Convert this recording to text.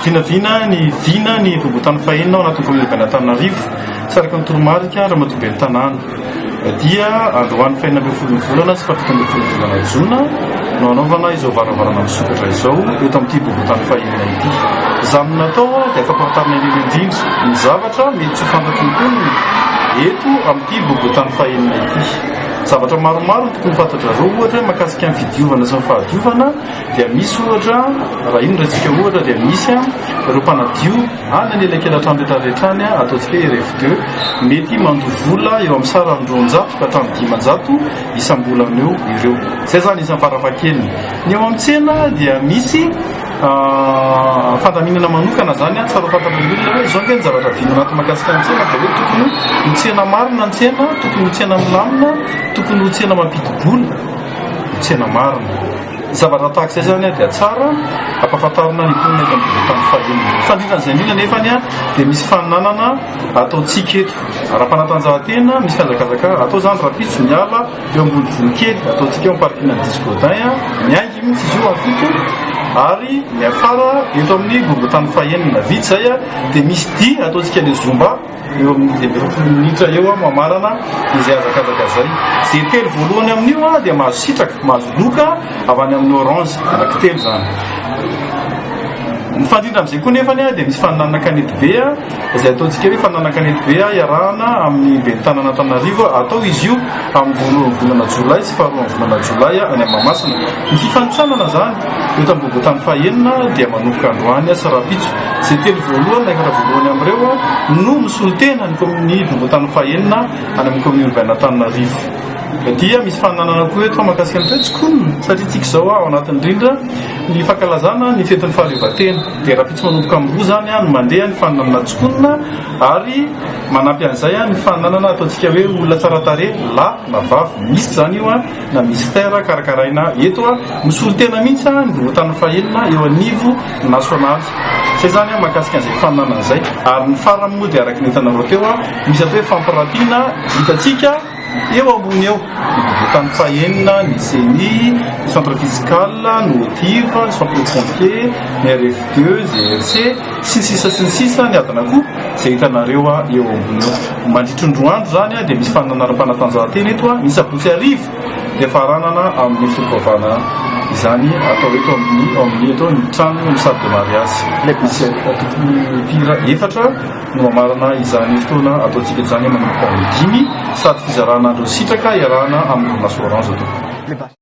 Vinavina ny vina ny boriborintany fahenina ao anatin'ny kaominina lehiben'Antananarivo sy araka ny toromarika Ramatoa Ben'ny Tanàna dia androany fahenina ambin'ny folon'ny volana sy fahafito ambin'ny folon'ny volana jona no hanaovana izao varavarana misokatra izao eto amin'ity boriborintany fahenina ity. Izany no natao dia fampahafantarana indrindra indrindra ny zavatra mety tsy ho fantatry ny mponina eto amin'ity boriborintany fahenina ity. Zavatra maromaro no tokony ho fantatrareo ohatra mahakasika ny fidiovana sy ny fahadiovana dia misy ohatra, raha iny raisika ohatra dia misy ireo mpanadio any anelakelan-trano rehetra rehetra any, ataontsika hoe RF2, mety mandoa vola eo amin'ny sarany 200 ka hatramin'ny 500 isam-bolana eo ireo. Izay izany isan'ny farafahakeliny. Ny eo amin'ny tsena dia misy fandaminana manokana izany, tsara ho fantatry ny olona hoe izao ange ny zavatra vina anaty mahakasika ny tsena dia hoe tokony ho tsena marina ny tsena, tokony ho tsena milamina, tokony ho tsena mampidi-bola, ho tsena marina. Zavatra tahaka izay izany dia tsara ampahafantarina ny mponina eto amin'ny boriborintany fahenina. Fandrindran'izay indrindra nefany dia misy faninanana ataontsika eto. Ara-panatanjahantena, misy fihazakazaka atao izany rahampitso miala eo ambony vohikely ataontsika eo amin'ny parking an'i Discodin, miainga mihitsy izy io amin'ny 7 ary miafara eto amin'ny boriborintany fahenina. Vita izay dia misy dihy ataontsika le zumba. Eo amin'ny 45 minitra eo mamarana izay hazakazaka izay. Izay telo voalohany amin'io dia mahazo sitraka, mahazo loka avy any amin'ny Orange, anankitelo izany. Mifandrindra amin'izay koa nefany dia misy faninanana kanetibe izay ataontsika hoe faninanana kanetibe iarahana amin'ny ben'ny tanàna Antananarivo. Atao izy io amin'ny voalohan'ny volana jolay sy faharoan'ny volana jolay any Mahamasina. Ny fifanintsanana izany eto amin'ny boriborintany fahenina dia manomboka androany sy rahampitso. Izay telo voalohany na efatra voalohany amin'ireo no misolo tena ny kaomin'ny boriborintany fahenina any amin'ny commune urbaine Antananarivo. Dia misy fananana koa eto mahakasika ny toe-tsikonina satria tsika izao ao anatiny indrindra ny fankalazana ny fetin'ny fahaleovantena. Dia rahampitso manomboka amin'ny 2 izany no mandeha ny fananana tsikonina ary manampy an'izay ny fananana ataontsika hoe olona tsara tarehy lahy na vavy. Misy izany io na mystère karakaraina eto. Misolo tena mihitsy ny boriborintany fahenina eo anivo nasionaly. Izay izany mahakasika an'izay faninanana izay. Ary ny farany moa dia araka ny hitanareo teo, misy atao hoe fampirantiana hitantsika eo ambony eo. Ny boriborintany fahenina, ny ceni, ny centre fiscal, ny OTIV, ny sapeur pompier, ny RF2, GRC, sy ny sisa sy ny sisa, ny adina koa izay hitanareo eo ambony eo. Mandritry ny 2 andro izany dia misy faninanana ara-panatanjahantena eto, ny sabotsy hariva dia faranana amin'ny fotoam-pivavahana izany atao eto amin'ny ao amin'ny eto ny trano ny salle de mariage. Misy tokony mpihira efatra no mamarana izany fotoana ataontsika izany manomboka amin'ny 5 sady fizarana an'ireo sitraka iarahana amin'ny orinasa Orange tompoko.